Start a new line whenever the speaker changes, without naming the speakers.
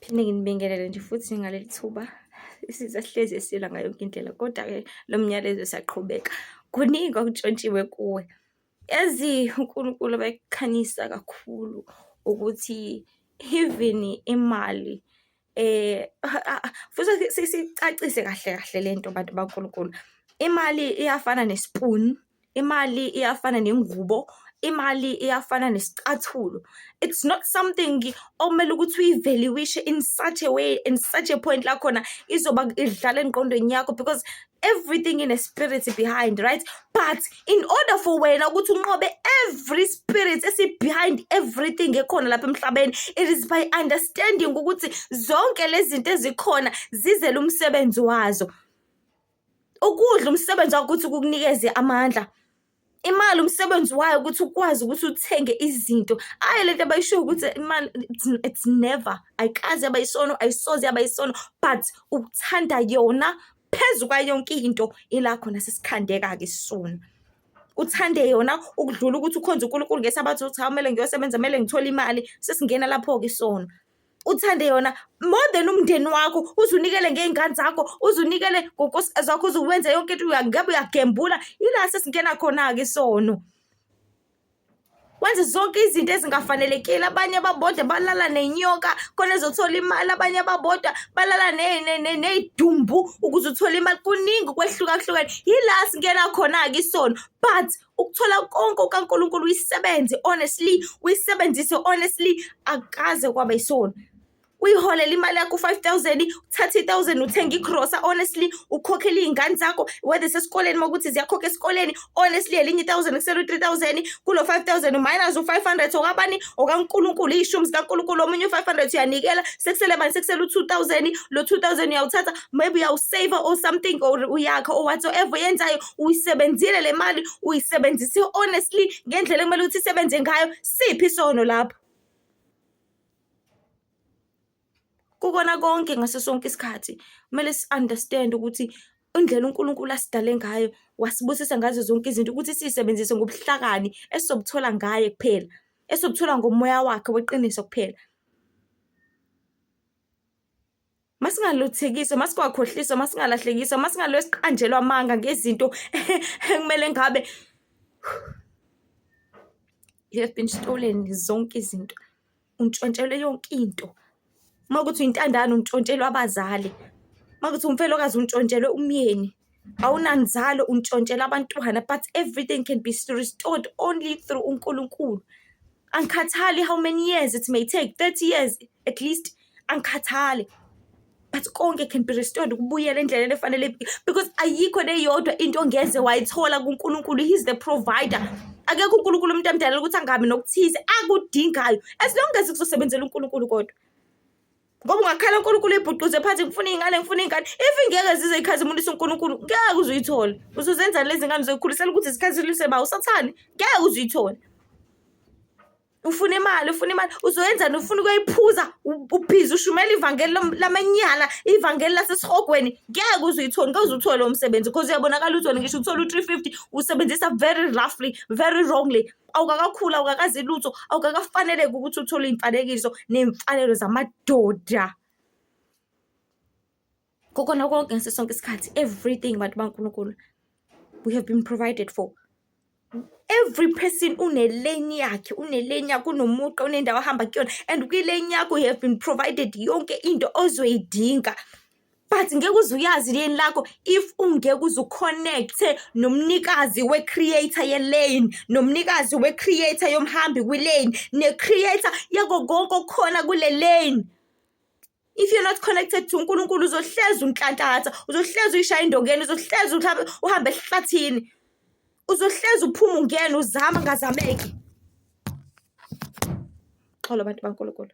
Phinde nginibingelele nje futhi ngaleli thuba. Isitha sihlezi esilwa ngayo yonke indlela, kodwa-ke lo myalezo usaqhubeka. Kuningi okuntshontshiwe kuwe. Yazi uNkulunkulu bekukhanyisa kakhulu ukuthi even imali futhi sicacise kahle kahle lento bantu baNkulunkulu. Imali iyafana nesipuni, imali iyafana nengubo, imali iyafana nesicathulo. It's not something okumele ukuthi uyivaluishe in such a way, in such a point la khona izoba idlala engqondweni yakho because everything in a spirit behind, right? But in order for wena ukuthi unqobe every spirit esi behind everything ekhona lapha emhlabeni, it is by understanding ukuthi zonke lezi zinto ezikhona zizele umsebenzi wazo. Ukudla umsebenzi wakho ukuthi kukunikeze amandla. Imali umsebenzi wayo ukuthi ukwazi ukuthi uthenge izinto. Hhayi lento abayishoyo ukuthi imali it's never, ayikaze yaba yisono, ayisoze yaba yisono, but ukuthanda yona phezu kwayo yonke into ila khona sesikhandeka-ke isono. Uthande yona ukudlula ukuthi ukhonze uNkulunkulu ngesabatha ukuthi hawu kumele ngiyosebenza, kumele ngithole imali, sesingena lapho-ke isono. Uthande yona more than umndeni wakho, uze unikele ngey'ngane zakho, uze unikele ngonkosikazi wakho, uze wenze yonke into, ngabe uyagembula, ila sesingena khona-ke isono. Wenze zonke izinto ezingafanelekile, abanye ababodwa balala nenyoka khona ezothola imali, abanye ababodwa balala ney'dumbu ukuze uthole imali. Kuningi ukwehlukahlukene, yila singena khona-ke isono. But ukuthola konke okaNkulunkulu uyisebenze honestly, uyisebenzise honestly, akukaze kwaba isono. Uyiholele imali yakho u-5,000, uthathe i-1,000 uthenge igrosa honestly, ukhokhele iy'ngane zakho whether isesikoleni uma kuthi ziyakhokha esikoleni honestly, elinye i-1,000 kusele u-3,000, kulo 5,000 minus u-500 okabani, okaNkulunkulu, iy'shumi zikaNkulunkulu, omunye u-500 uyanikela, sekusele bani, sekusele u-2,000, lo 2,000 uyawuthatha maybe uyawusave or something or uyakha or whatsoever yenzayo, uyisebenzile le mali, uyisebenzise honestly ngendlela ekumele ukuthi isebenze ngayo. Siphi isono lapho? Kukona konke ngaso sonke isikhathi kumele si-understand ukuthi indlela uNkulunkulu asidale ngayo, wasibusisa ngazo zonke izinto ukuthi siyisebenzise ngobuhlakani esizobuthola ngaye kuphela, esizobuthola ngomoya wakhe weqiniso kuphela. Masingaluthekiswa, masingakhohliswa, masingalahlekiswa, masingalwe siqanjelwa amanga ngezinto ekumele ngabe you have been stolen zonke izinto. Untshontshelwe yonke into. Uma kuwukuthi uyintandane untshontshelwe abazali, uma kuwukuthi umfelokazi untshontshelwe umyeni, awunanzalo untshontshelwe abantwana, but everything can be restored only through uNkulunkulu. Angikhathali how many years it may take, 30 years at least, angikhathali. But konke can be restored, ukubuyela endleleni efanele, because ayikho neyodwa into ongeze wayithola kuNkulunkulu. He's the provider. Akekho uNkulunkulu umuntu amdalela ukuthi angabi nokuthize akudingayo, as long as kuzosebenzela uNkulunkulu kodwa. Ngoba ungakhala uNkulunkulu ibhuquze phansi, ngifuna iy'ngane, ngifuna iy'ngane, if ingeke zize yikhazimulise uNkulunkulu, ngeke uze uyithole. Uzozenzani lezi ngane? Uzoyikhulisela ukuthi zikhazimulise ba uSathane? Ngeke uze uyithole. Ufuna imali, ufuna imali, uzoyenzani? Ufuna ukuyiphuza, ubhizi ushumela ivangeli lamanyala, ivangeli lasesihogweni, ngeke uze uyithole, ngeke uze uthole lo msebenzi because uyabonakala uthole ngisho uthole u-350 usebenzisa very roughly, very wrongly. Awukakakhuli, awukakazi lutho, awukakafaneleki ukuthi uthole iy'mfanekiso ney'mfanelo zamadoda. Kukona konke ngaso sonke isikhathi, everything bantu baNkulunkulu, we have been provided for. Every person une-lane yakhe, une-lane yakhe, unomugqa, unendawo ahamba kuyona, and kwi-lane yakho you have been provided yonke into ozoyidinga. But ngeke uze uyazi ilane lakho if ungeke uze uconnect-e nomnikazi we-creator ye-lane, nomnikazi we-creator yomhambi kwi-lane, ne-creator yako konke okukhona kule lane. If you're not connected to uNkulunkulu, uzohlezi unhlanhlatha, uzohlezi uyishaya endongeni, uzohlezi uhambe esihlathini, uzohlezi uphuma ungena uzama ngazameki. Xolo bantu baNkulunkulu.